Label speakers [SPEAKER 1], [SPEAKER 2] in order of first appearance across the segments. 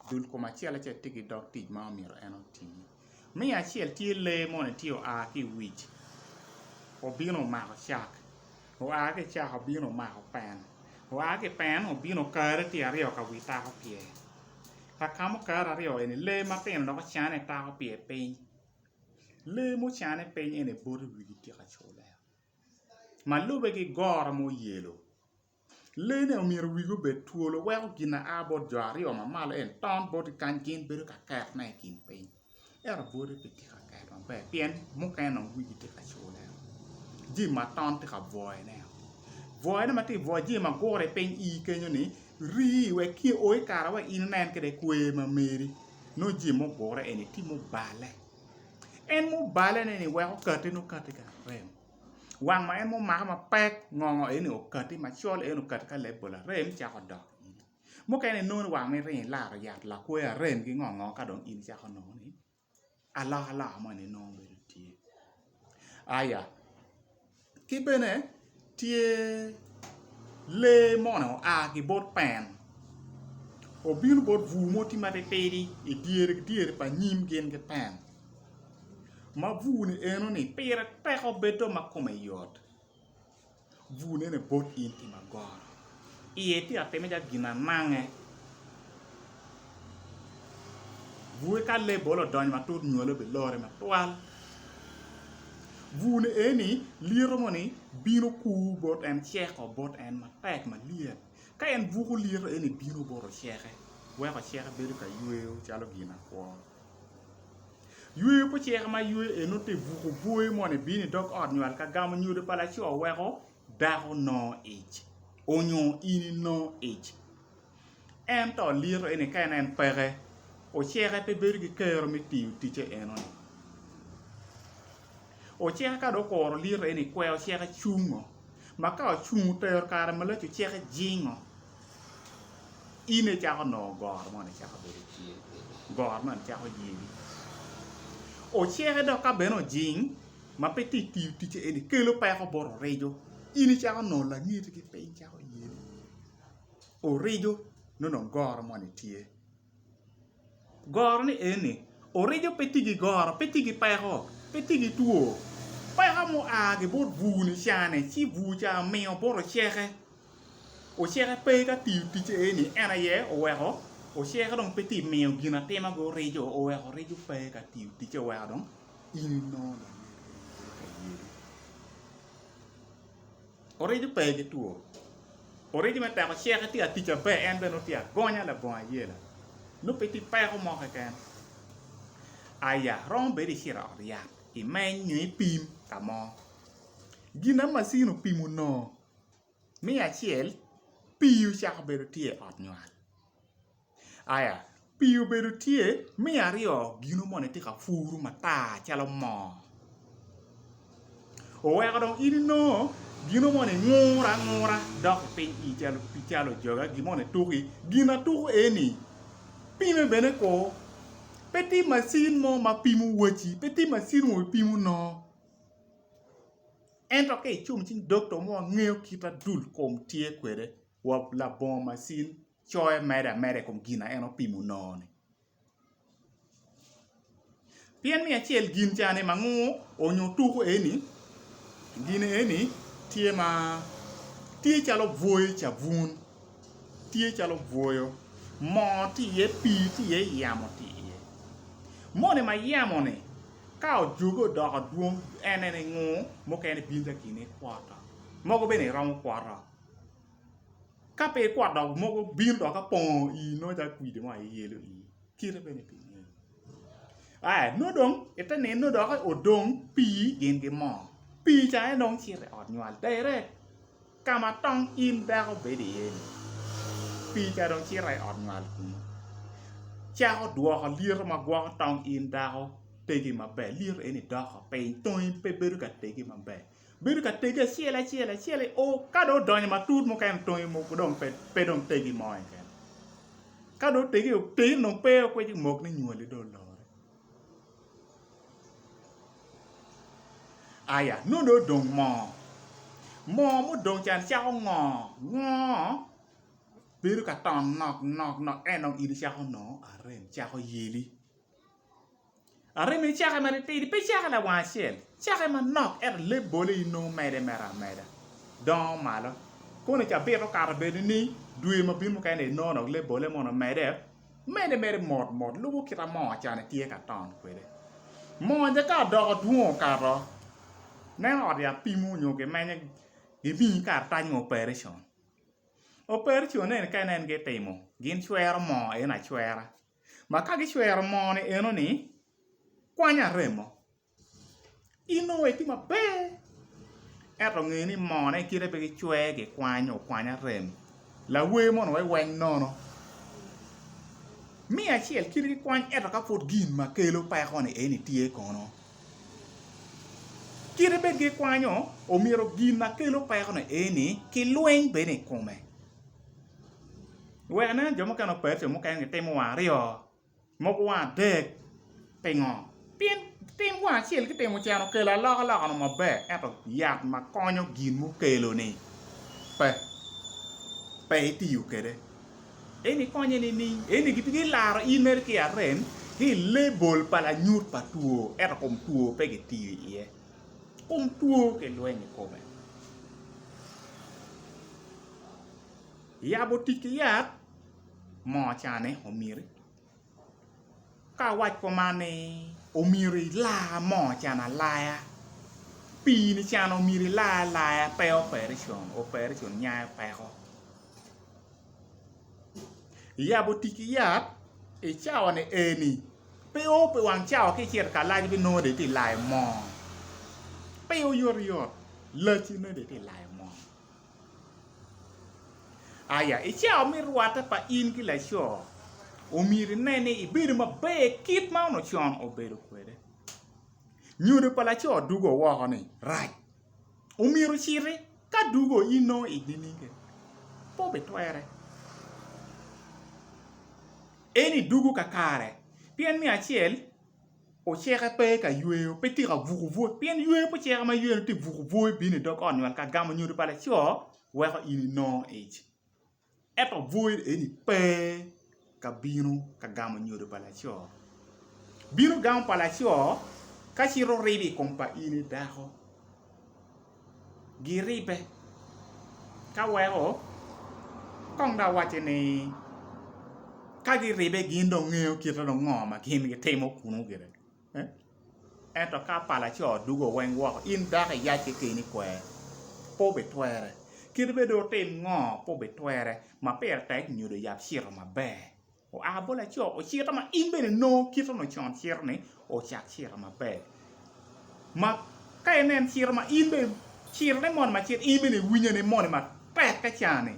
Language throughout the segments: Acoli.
[SPEAKER 1] Dul kom acel acel tye ki dog tic ma omyero en oti. Me acel tye lee moni tye oa ki i wic obino omako cak oa ki i cak obino omako pen oa ki i pen obino okare tye aryo ka wi tako pyer ka ka mukare aryo eni lee matino dok ocane tako pyer piny lee mucane piny eni bote wigi tye ka cule ma lube ki goro muyelo. Lee-ni omyero wigi obed twolo weko gin a a bot jo aryo ma malo eni ton boti kany gin bedo ka ketone i kin piny ento boti pe tye ka ket maber pien mukene dong wigi tye ka cule jami ma ton tye ka bwoyone bwoyone ma tye ka bwoyo jami ma gure piny ii kenyo-ni rii wek ki o i kare wek in inen kwede kwer ma meri nongo jami mugure eni tye mubale en mubale-ni weko kati nongo kati ki arem. Wang ma en mumake mapek ngongo eni okati macol eni okati ka labol arem cako dok mukene inongo ni wang ma iringo ilaro yat lakwe arem ki ngo ngo ka dong in icako nongo ni alokaloka moni nongo bedo tye aya ki bene tye lee moni oa ki bot pen obino bot bur mo tye matitidi idyere dyere pa nyim gin ki pen. Ma bur-ni eno-ni pire teko bedo ma kome yot, bur nene bot in tye magoro iye tye ka timme calo gin anange bur ka lee bolo odonyo matut nywale bilore matwal bur-ni eni lyeto moni bino kur bot en ceko bot en matek malyet ka en buko lyeto eni bino bot oceke weko oceke bedo ka yweyo calo gin akwo. Yweyo pa oceke ma yweyo eno tye buko bwoyo moni bino i dog ot nywal ka gamo nyodo pa laco weko dako nongo ic onyo in inongo ic ento lyeto eni ka inen peke oceke pe bedo ki kero me tiyo ticce enoni oceke ka dong okuro lyeto eni kwer oceke cungo ma ka ocung otero kare malac oceke jingo. In icako nongo goro moni cako bedo tye, goro moni cako yeli. Oceke dok ka bene ojing ma pe tye tiyo ticce eni kelo peko bot orico, in icako nongo langeti ki piny cako yeli. Orico nongo dong goro moni tye. Goro ni eni orico pe tye ki goro, pe tye ki peko, pe tye ki two. Peko mua ki bot bur-ni ca-ni ci bur ca omiyo bot oceke. Oceke pe ka tiyo ticce eni en aye oweko oceke dong pe tye miyo gin atima ki orico oweko orico pe ka tiyo ticce oweko dong in inongo lanen ka yeli. Orico pe ki two. Orico me teko ceke tye atic aber en bene nongo tye agonya labongo ayela nongo pe tye peko mo keken. Aya romo bedo icito i ot yat imeny nyo ipim ka mo. Gin ma macin opimo nongo me acel pii ocako bedo tye i ot nywal. Aya pii obedo tye me aryo gino moni tye ka puru matar calo moo oweko dong in inongo gino moni nguro angura dok i piny ii calo ojoga gin moni tuki gin atuko eni pime bene kur pe tye macin mo ma pimo waci pe tye macin mo ma pimo nongo ento ka icung cing dokto mo ma ngeyo kit ma dul kom tye kwede wa labongo macin coyo mere ameda i kom gin ma en opimo onongo-ni. Pien me acel gin ca-ni ma ngur onyo tuko eni gin eni tye ma tye calo bwoyo cabun tye calo bwoyo moo tye iye pii tye iye yamo tye iye moni ma yamo-ni ka ojoge odoko dwong en ene ngur mukene bino ca gin ikwoto mogo bene iromo kwoto. Ka pe ikwot dok mogo bino dok ka pongo ii nongo calo kwidi mo aye yelo ii kite bene pe ingeyo aya nongo dong ite nino nongo dok odong pii gin ki moo pii ca aye dong cito i ot nywal direct ka ma tong in dako bedo iye ni pii ca dong cito i ot nywal kunu cako dwoko lyeto ma gwoko tong in dako tegi maber lyeto eni doko piny tongi pe bedo ka tegi maber. Bedo ka tegi acel acel acel o ka dong odonyo matut mukene tongi mogo dong pe dong tegi mo keken ka dong otegi otegi dong pe okwici mok ni nywali dong olore aya nongo dong odong moo, moo mudong ca cako ngo ngo. Bedo ka ton nok nok nok en dong in icako nongo arem cako yeli. Arem ni cake matitidi pe cake lawang acel cake manok ento lebole in nongo mede mere ameda dongo malo kono cabit okato bed ni dwe ma bino mukene inongo dok lebole mono omede mede mere mot mot lubo kit ma moo cani tye ka ton kwede. Moo ja ka odoko dwong okato neno ot yat pimo nyo gimenyo gimiyi karatac me operation. Operation eni ka inen gitimo gin cwero moo eni acwera Ma ka gicwero moo-ni eno-ni, kwanyo aremo. In nongo itye maber ento nge ni moo-ne kite pe gicwer gikwanyo okwany arem lawer mono wek weng nono. Me acel kite gikwany ento ka pud gin ma kelo peko-ni eni tye kono kite bed gikwanyo omyero gin ma kelo peko-ni eni kilweny bene i kome. Wek inen jo mukene opet jo mukene gitimo wang aryo mogo wang adek pingo? Pien tim wang acel gitimo cen okelo alokaloka maber ento yat ma konyo gin mukelo-ni pe pe itiyo kwede eni konye nining? Eni gilaro in mere ki i arem ki i lebol pa lanyut pa two ento kom two pe gitiyo iye kom two kilwenyo i kome. Yabo tic ki yat moo cani omyero ka awac kuman ni omyero ilar moo can alaya pii ni can omyero ilar alaya pe operetion operetion nyayo peko yabo tic ki yat i cawa ni eni pe o pi wang cawa ka icito ka lac ibinongo dong itye ka layo moo pe oyotoyot lacci nongo dong itye ka layo moo. Aya, i cawa me rwatte pa in ki laco, omyero inen ni ibedo maber kit ma onongo con obedo kwede. Nyodo pa laco dugo woko ni rac. Omyero ociti, ka dugo in nongo ic nining kede? Pe obitwere. En idugo kakare pien me acel Oceke pe ka yweyo, pe tye ka buko bwoi pien yweyo pa oceke ma yweyo tye buko bwoi bino i dog ot nywal ka gamo nyodo pa laco weko in inongo ic ento bwoi eni pe ka bino ka gamo nyodo pa laco bino gamo pa laco ka cito ribo i kom pa in i dako. Giribbe ka weko kong dong awacci ni ka giribbe gin dong ngeyo kite dong ngo ma gin gitimo kunu gire ento ka pa laco dugo weng woko in dako iyac kekeni kwer pe obitwere kit bed dong wutim ngo pe obitwere ma pire tek nyodo yab cito maber. Oa bot laco ocito ma in bene inongo kite onongo con cito-ni ocak cito maber. Ma ka inen cito ma in bene citone moni ma cito in bene iwinyo ni moni matek ka ca-ni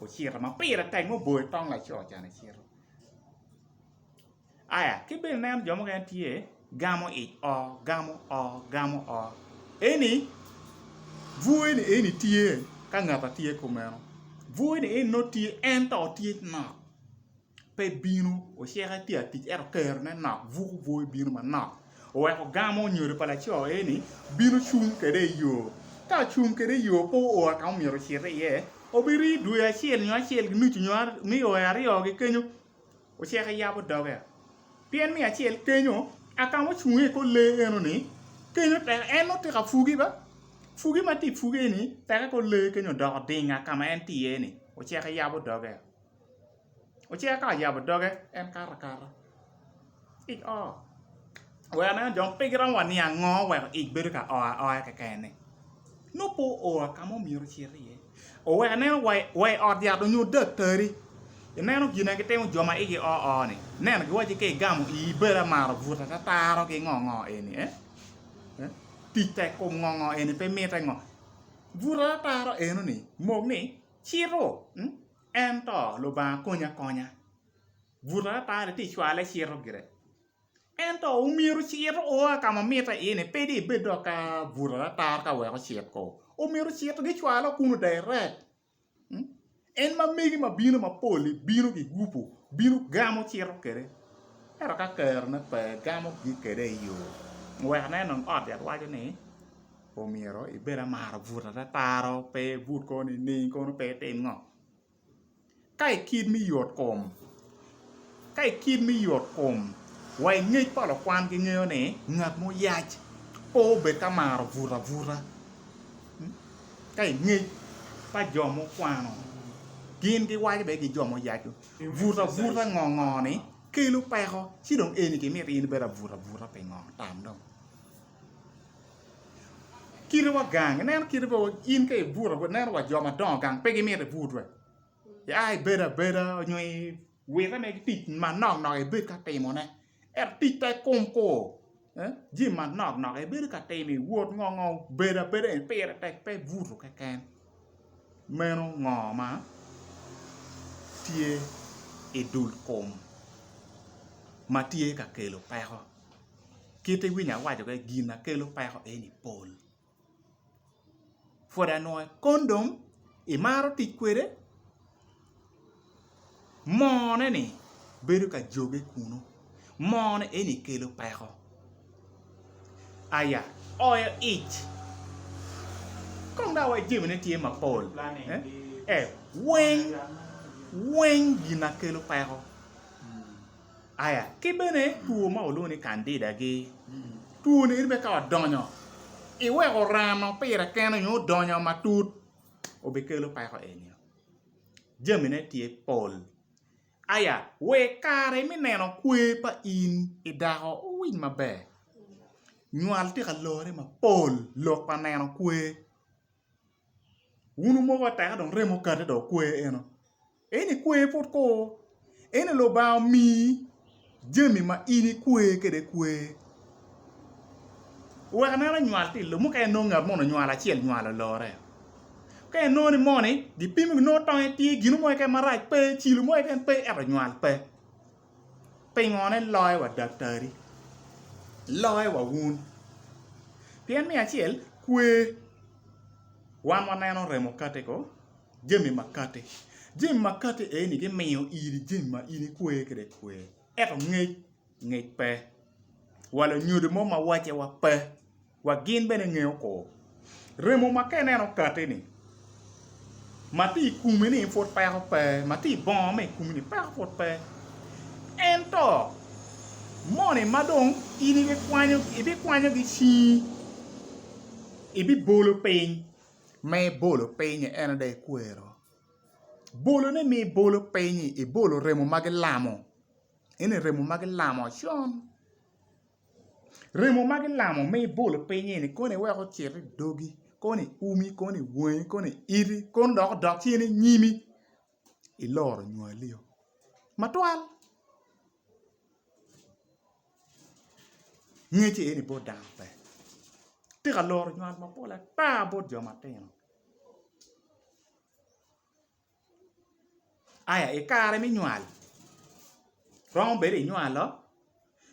[SPEAKER 1] ocito ma pire tek ma oboyo tong laco ca-ni cito. Aya ki bene ineno jo mukene tye gamo ic o gamo o gamo o eni bwoni eni tye ka ngat a tye kumeno bwoni eni nongo tye ento tye nok. Pe bino, oceke tye atic ento kerone nok, buko bwoi bino manok oweko gamo nyodo pa laco eni bino cung kwede i yo. Ka ocung kwede i yo pe oo ka ma myero ocit iye, obiri dwe acel nyo acel ki nucu nyo nio aryo-gi kenyo oceke yabo doge. Pien me acel kenyo aka ma ocung iye i kor lee eno-ni kenyo tek en nongo tye ka pugi ba, pugi ma tye i pugi-ni teke kor lee kenyo odoko dinga ka ma en tye iye-ni oceke yabo doge. Ocek ka oyabo doge en kato akata ic o wek aneno jo pe giromo wa niang ngo weko ic bedo ka o aoya keken ni nongo pe oo ka ma myero ocit iye oweko ineno wa i ot yat nyo daktari ineno gin ma gitimo jo ma igi o o ni ineno giwacci ka igamo ii ibedo amaro buto atataro ki ngo ngo eni tic tek kom ngo ngo eni pe mitte ngo buto atataro eno ni mok ni cito. Ento Lubanga konyi akonya. Buto atara tye cwale cito gire. Ento omyero ocit oa ka ma mitte iye ni pe dong ibed dok ka buto atara ka wek ocit ko. Omyero ocit gicwalo kunu direct. En ma megi ma bino mapol-li bino gigubo bino gamo cito kwede. Ento ka kerone pe gamo gi kwede i yo. Wek ane dong ot yat waco ni omyero ibed amaro buto atataro pe ibut kono nining kono pe itim ngo. Ka i kit me yot kom, ka i kit me yot kom wa i ngec pa lukwan gingeyo ni ngat muyac pe obed ka maro buto abuta. Ka i ngec pa jo mukwano gin giwaco bene ki jo muyac-cu buto abuta ngo ngo ni kelo peko ci dong eni kimito in ibed abuto abuta pingo tam dong. Kite wa gang ineno kite wa in ka ibuto abuta ineno wa jo madongo gang pe gimito ibut wa ia ibedo abeda nyo iwite mere ki tic manok nok ibed ka timone ento tic pe kom kor jami manok nok ibedo ka timo iwot ngo ngo bedo abeda eni pire tek pe buto keken meno ngo ma tye i dul kom ma tye ka kelo peko. Kit iwinyo awaco kwede gin ma kelo peko eni pol pwod anwoyo kondom imaro tic kwede moone ni bedo ka joge kunu moone eni kelo peko aya oyo ic kong dong awaci jamine tye mapol weng weng gin ma kelo peko. Aya, ki bene two ma walwongo ni kandida-gi, two-ni eni bene ka odonyo iweko orano pire kene nyo odonyo matut obikelo peko eni. Jamine tye pol. Aya, wa i kare me neno kwer pa in i dako wuwiny maber, nywal tye ka lore mapol lok pa neno kwer. Wun wumoko ateka dong remo okati dong okwer eno. Eni kwer pud kur, eni Lubanga omiyi jami ma in ikwer kwede kwer. Wek aneno nywal tye i lobo mukene nongo ngat moni onywalo acel nywalo olore. Ka inongo ni moni gipimo ginongo tonge tye gin mo keken marac pe cilo mo keken pe ento nywal pe. Pingone loyo wa daktari, loyo wa wun pien me acel kwer wan waneno remo kati ko. jami ma kati. Jami ma kati eni gimiyo iri jami ma in ikwer kwede kwer ento ngec ngec pe wa lunyodo mo ma wacce wa pe wa gin bene ngeyo kor remo ma ka ineno kati ni ma tye i komi ni pud peko pe ma tye i bongo ma i komi ni peko pud pe ento moni ma dong in ibikwanyo ki cingi ibibolo piny. ma ibolo piny-nyi en aye dong ikwero bolone ma ibolo piny-nyi ibolo remo ma gilamo eni remo ma gilamo con remo ma gilamo ma ibolo piny-nyi kono iweko ocit i dogi kono i umi kono i wangi kono i iti kono dok odok cen i nyimi iloro nywalio matwal. Ngec eni bot dano pe tye ka loro nywal mapol ata bot jo matino aya i kare me nywal romo bedo inywalo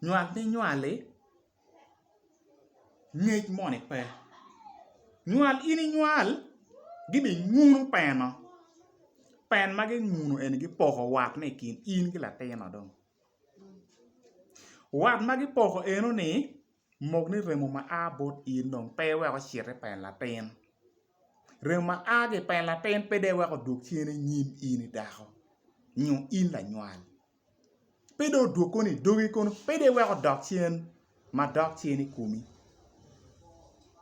[SPEAKER 1] nywal ma inywali ngec moni pe nywal in inywal gibinguno peno pen ma ginguno eni gipoko wat ma i kin in ki latin-nu dong. Wat ma gipoko eno-ni mok ni remo ma a bot in dong pe iwek ocit i pen latin remo ma a ki i pen latin pe dong iwek odwog cen i nyim in i dako nyo in lanywal pe dong odwog kono i dogi kono pe dong iwek odok cen ma dok cen i komi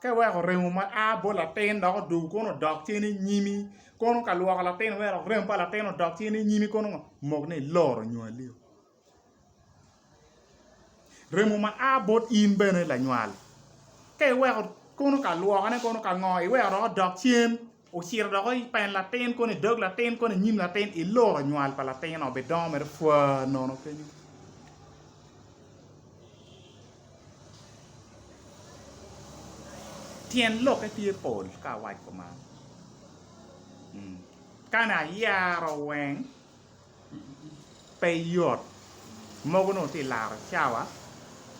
[SPEAKER 1] ka iweko remo ma a bot latin dok odwogo kono odok cen i nyimi kono ka lwoko latin iweko dok remo pa latin odok cen i nyimi kono ngo mok ni iloro nywalio remo ma a bot in bene lanywal ka iweko kono ka lwokone kono ka ngo iweko dok odok cen ocito dok i pen latin kono i dog latin kono i nyim latin iloro nywal pa latin-nu bidongo mere pwa nono kenyo. Tyen lokke tye pol ka awaco kuman kany ayaro weng pe yot mogo nongo tye laro cawa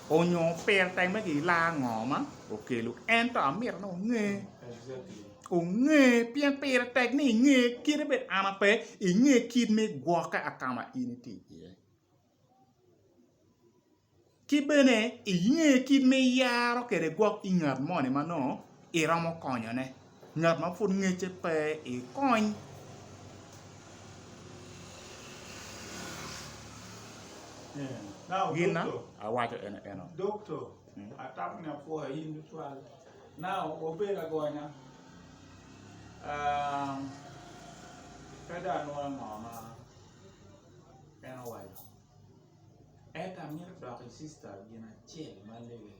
[SPEAKER 1] onyo pire tek me gilar ngo ma okelo ento amito ni wunge wunge pien pire tek ni inge kadi bed an ape inge kit me gwokke ka ma in itye iye. Ki bene inge kit ma iyaro kwede gwok i ngat moni ma nongo iromo konyone ngat ma pud ngecce pe ikony.
[SPEAKER 2] Now,
[SPEAKER 1] Gin na
[SPEAKER 2] doctor,
[SPEAKER 1] awaco eno eno.
[SPEAKER 2] Doctor, atamo ni apwoyo in tutwal. Now, wabed agonya. Um, pe dong anwoyo ngo ma en owaco. Ento amito dok i sister gin acel ma legally.